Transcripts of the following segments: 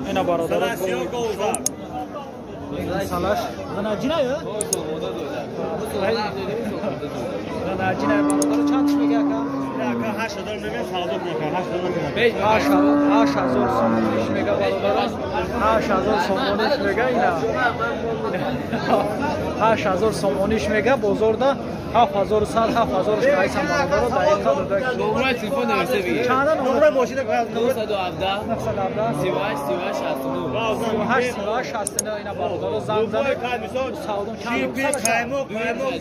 Ина бародаро салаш ғанаҷина ё? Ғанаҷина бародаро чанд мега ака? Ака 8000 мега савдо мекунад, 8000 мега. 8000 сомониш мега бародаро. 8000 сомониш мега ина. 8000 сомониш мега бозорда 7100 7000 қайсан бародаро дақиқа дода. Номраи телефон нависта бигир. Чанда номраи мошина 917 917 38 38 69 38 38 69 ина бародаро занг занед. Савдом чанд қаймоқ қаймоқ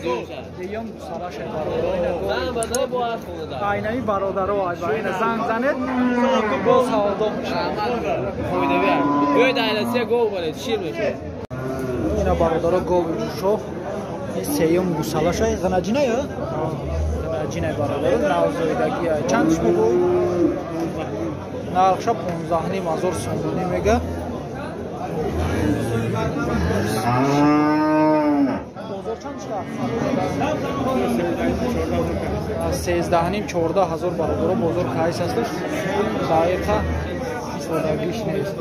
диём гусалаша бародаро ина зан бадар бо ҳар хонада. Айнаи бародаро ай ба ина занг занед бо савдом мешавад. Фоидави. Биёед айласия гов баред шир мешавад. Ина бародаро гови ҷӯшо сеюм гусалашай ғанаҷина ё? Ғанаҷина бародаро навзоидагия. Чанд мегӯ? Нархша 15,5 ҳазор сомонӣ мега. Бозор чанд шуда? 13,5 14 ҳазор бародаро бозор кайс аст. Дақиқа содагиш нест.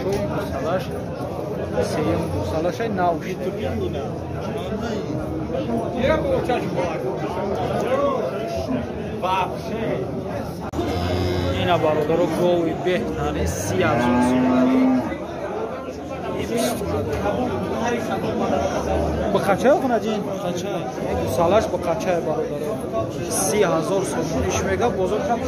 Ҷӯшои гусалаш сеюм гусалашай нав шуд. Ина бародаро гови беҳтарин 30,000 сомонӣ. Бақачай хонаҷин? Гусалаш бақачай бародаро. 30,000 сомониш мега. Бозор чанд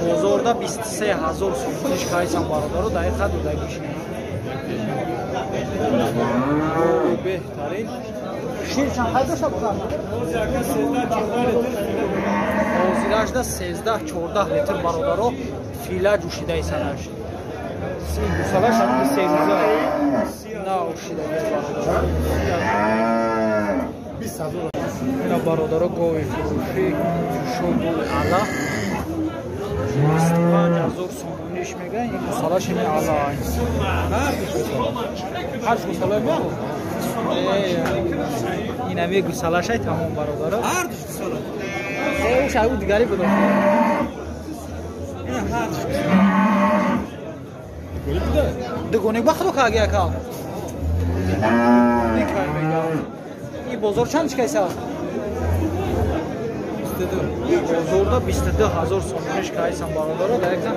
бозорда 23,000 сомониш кайсан бародаро дақиқа додагиш. Беҳтарин. Шир чанд қай дошта бошад? Ҳозирашда 13-14 литр бародаро фила ҷӯшидаи санаш. Гусалаш ҳам 13 наошидаги бародаро. Ина бародаро гови фурӯшӣ ҷӯшо гови ала 25,000 сомониш мега. Ин гусалаш ини ала. Ҳар гусалай бо? Инами гусалашай тамом бародаро. Ҳар гусала. Э, ӯ дигари буд. Ина ҳар дугоник ба худо каги ака. Никай мега. И бозор чанд чикайса? Бозорда 22,000 сомониш кайсан бародаро. Дақиқан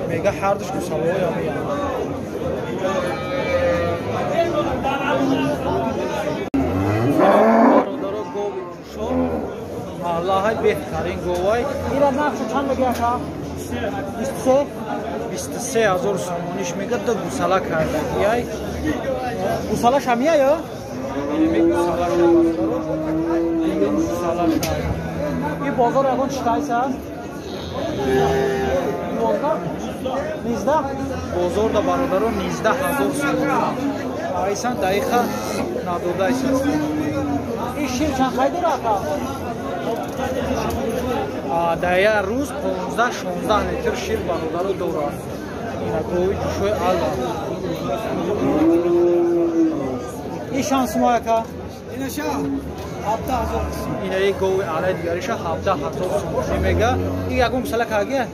мега ҳардуш гусалаҳои ҳамия. Бародаро гови ҷӯшо аллаҳай беҳтарин говай. Ира нархшо чанд мега ака? 23 23,000 сомониш мега. Ду гусала кардагиай. Гусалаш ҳамия ё? Инами гусалаш бародаро. Гусалаш. И бозор ягон читайса аст? 19 бозорда бародаро 19,000 сомонӣ. Айсан дақиқа надодайса. И шир чанд қай дора ака? Дар як рӯз 15-16 литр шир бародаро дорад. Ина гови ҷӯшои алла. И шанс мо ака? Инаша 17,000. Инаи гови аллаи дигариша 17,000 сомонӣ мега. И ягон гусала кагия?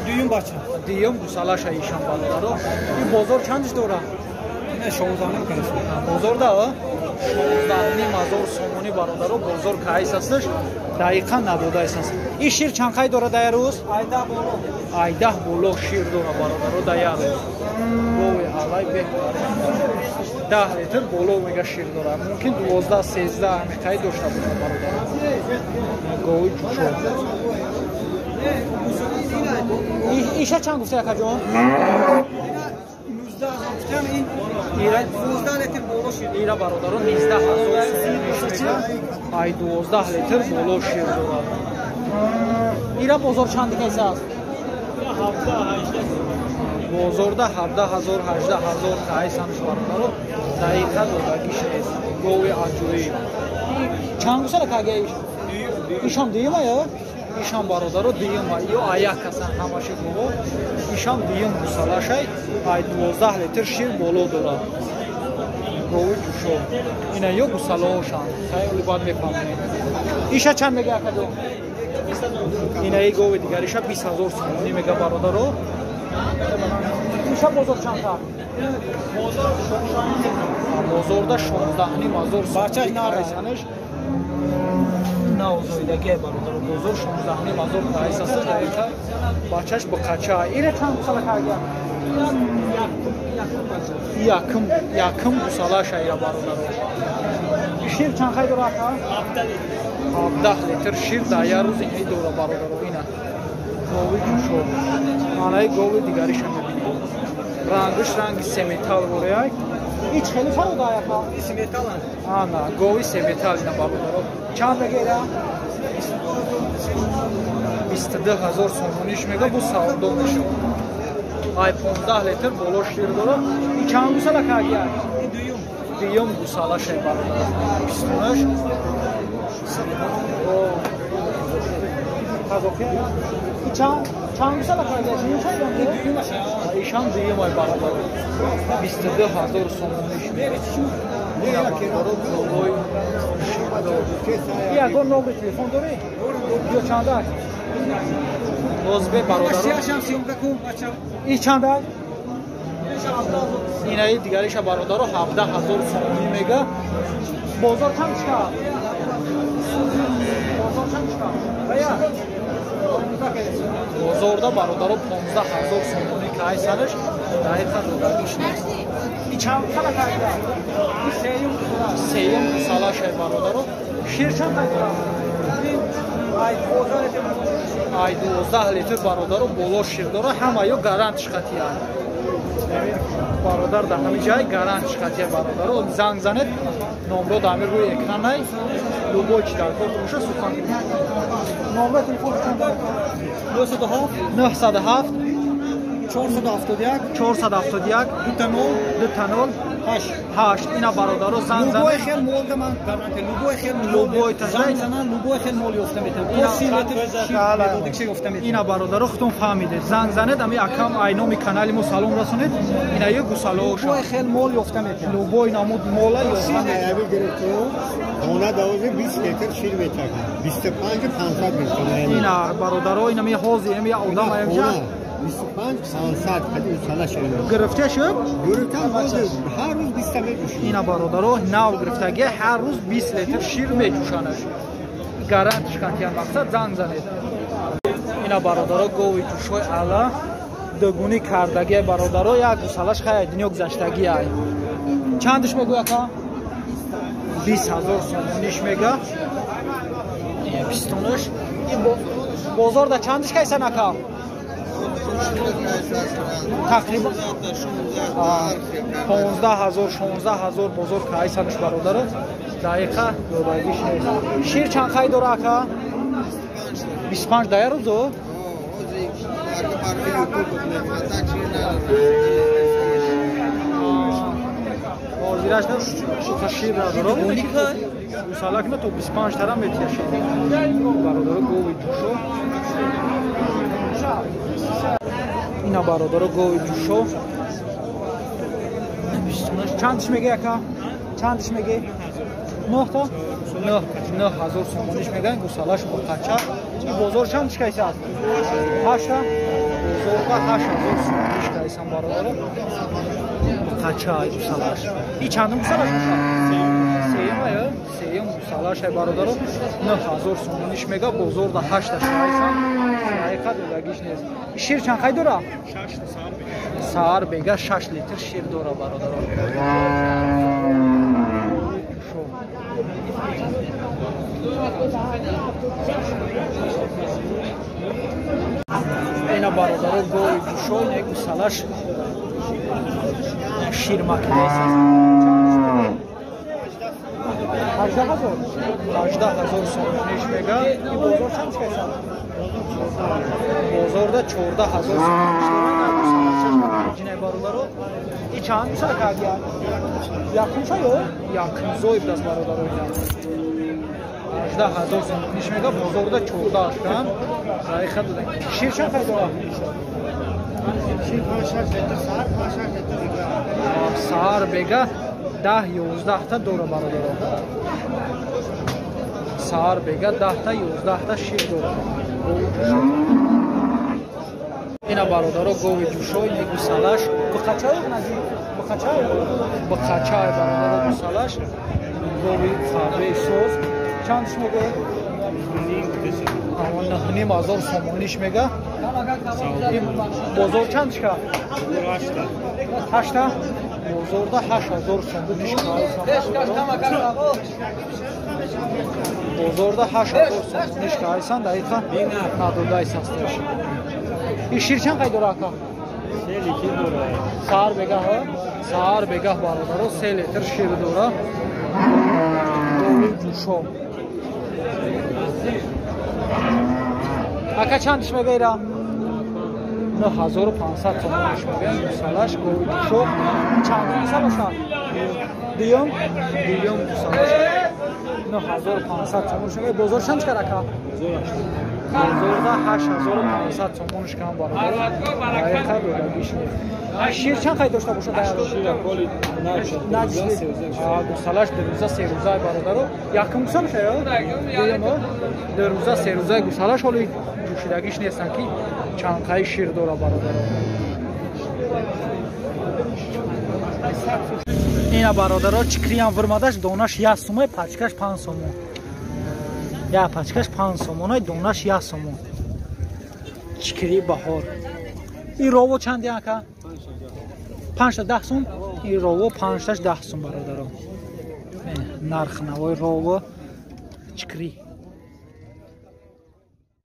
Дуюм бача. Дуюм гусалаша ишан бародаро. И бозор чандиш дора? Ина 16,5 кайс. Бозорда 16,5 ҳазор сомонӣ бародаро бозор кайс астш. Дақиқа надодаист аст. И шир чанд қай дора дар як рӯз? Айдаҳ боло. Айдаҳ боло шир дора бародаро дар як рӯз. Гови алай беҳтарин. 10 литр боло мега шир дора. Мумкин 12 13 ҳамиқай дошта бошад бародаро. Гови ҷӯшо. Иша чанд гуфта акаҷон? Ира бародаро 19,000 сомонӣ. Ай 12 литр боло шир дорад. Ира бозор чанд кайса аст? Бозорда 17,000 18,000 кайсанш бародаро. Дақиқа додагиш нест. Гови аҷоиб. Чанд гусала кагия иш? Ишам дуюма ё? Ишам бародаро дуюма. Ё аяк асан ҳамаши гово. Ишам дуюм гусалашай. Ай 12 литр шир боло дорад. Гови ҷӯшо. Ина ё гусалаҳошанд. Хеле бад мефаҳмем. Иша чанд мега акаҷон? Инаи гови дигариша 20 ҳазор сомонӣ мега бародаро. Иша бозор чанд та? Бозорда 16 ҳазор Бачаш сомонӣ. Наозоидагия бародаро, бозор 16 ҳазор қайсасы даиқа бачаш буқача. Ира чанд гусала карга? Якум гусалаша ира бародаро. Шир чанд хай дора ака? 17 литр шир дар як рӯз инаи дора бародаро. Ина гови ҷӯшо. Манаи гови дигариша мебинем. Рангаш ранги семетал вореай. Ич хеле фарқ дора ака? Семетал. Ана, гови семетал ина бародаро. Чанд мега? 22 ҳазор сомониш мега, бу савдо мешавад. Ай 15 литр боло шир дора. И чанд гусала кардия? Дуюм гусала шай бародаро. 28. Қазоқия? И чанд гусала кардия? Ишам дуюм ай бародаро. 22 ҳазор сомониш мега. Ягон номери телефон дорӣ? Ё чандаш? Бозбе бародаро. И чандаш? Инаи дигариша бародаро 17 ҳазор сомонӣ мега. Бозор чанд чика? Бозор чанд чика? Бозорда бародаро 15 ҳазор сомонӣ кайсанаш даиқа додагиш нест. И чанд сала карда? Сеюм гусала шай бародаро. Шир чанд дора? Ай 12 литр бародаро боло шир дора, ҳамаё гарант шқатия. Бародар дар ҳамин ҷай гарант шқатия бародаро. Занг занед, номро дар ҳамин рӯи экранай. Любой чи дар кор боша сухан. Номро телефон чанд дора? 907 907 471 471 20 20 8. Ина бародаро занг занед. Любой хел мол да ман гарантия, любой хел любой занг занан, любой хел мол ёфта метавонад. 30 литр шир медодик шир ёфта метавонад. Ина бародаро худтон фаҳмидед. Занг занед, ами акам ай номи канали мо салом расонед. Ина ё гусалоша. Любой хел мол ёфта метавонад. Любой намуд мола ёфта метавонад. Хона давози 20 литр шир метавонад. 25 500 метавонад. Ина бародаро, ина ми ҳозир, ина ми одам аямҷа 25 500 қади усала шир. Гирифта шуд? Гирифта ҳар рӯз 20 меҷӯшад. Ина бародаро нав гирифтаги ҳар рӯз 20 литр шир меҷӯшанаш. Гарантиш қатъиян мақсад занг занед. Ина бародаро гови ҷӯшои ала дугунӣ кардаги бародаро, як гусалаш хай дунё гузаштаги ай. Чандиш мегӯй ака? 20 ҳазор сомониш мега. Пистонаш. Ин бозорда чандиш кайсан ака? Тақрибан 15 ҳазор 16 ҳазор бозор кайсанаш бародаро. Дақиқа додагиш нест. Шир чанд хай дора ака? 25 дая рӯзо? Ҳозираш на шир надора. Гусалак на то 25 тара метия шир. Бародаро гови ҷӯшо. Ина бародаро гови ҷӯшо. Чандиш мега ака? Чандиш мега? 9 та? 9 ҳазор сомониш меган, гусалаш буқача. И бозор чандиш кайса аст? 8 та? Бозорда 8 ҳазор сомониш кайсан бародаро. Буқача гусалаш. И чандум гусалаш бошад? Сеюм ая? Сеюм гусалаш ай бародаро. 9 ҳазор сомониш мега, бозорда 8 та шайсан. Ҳақиқат додагиш нест. Шир чанд хай дора? Саҳар бега 6 литр шир дора бародаро. Ина бародаро гови ҷӯшо, ина гусалаш ширмакидаист. 18 ҳазор 18 ҳазор сомониш мега. И бозор чанд кайсан? Бозорда 14 ҳазор сомониш дорад. Ҷинай бародаро, и чанд гусала кардия? Якумша ё? Якумзои будааст бародаро ина. 18 ҳазор сомониш мега, бозорда 14 ашкан. Раиха дода. Шир чанд хай дора? Шир 5-6 литр саҳар, 5-6 литр бега. Саҳар бега 10-11 та дора бародаро. Саҳар бега 10та 11та шир дорад. Ина бародаро гови ҷӯшо гусалаш бухачай нази бухачай бухачай бародаро гусалаш гови фарбе соз чанд шумо го? 9,5 ҳазор сомониш мега. Бозор чанд шка? 8та. Бозорда 8 000 сомониш. Бозорда 8 000 сомониш кайсан даиқа надодай састаш. И шир чанд қай дора, ака? Саҳар бегаҳ, саҳар бегаҳ бародаро 3 литр шир дора. Гови ҷӯшо. Ака, чандиш мега ира? 9500 сомониш мега гусалаш гови ҷӯшо. Чандум гусалаша? Дуюм? Дуюм гусалаш. 9500 сомониш мега. Бозор чанд кар, ака? Бозорда 8500 сомониш кам бародар. Шир чанд қай дошта бошад? Гусалаш 2 рӯза 3 рӯза бародаро. Якум гусалаша ё? Дуюм? 2 рӯза 3 рӯзаи гусалаш ҳоли ҷӯшидагиш нестанд ки чанд қай шир дора бародаро. Ина бародаро чикриям вирмадаш донаш 1 сумай, пачкаш 5 сомон. Як пачкаш 5 сомонай, донаш 1 сомон. Чикри баҳор. И рово чанди, ака? Панҷта 10 сум. И рово панҷташ 10 сум бародаро. Нарх навои рово чикри.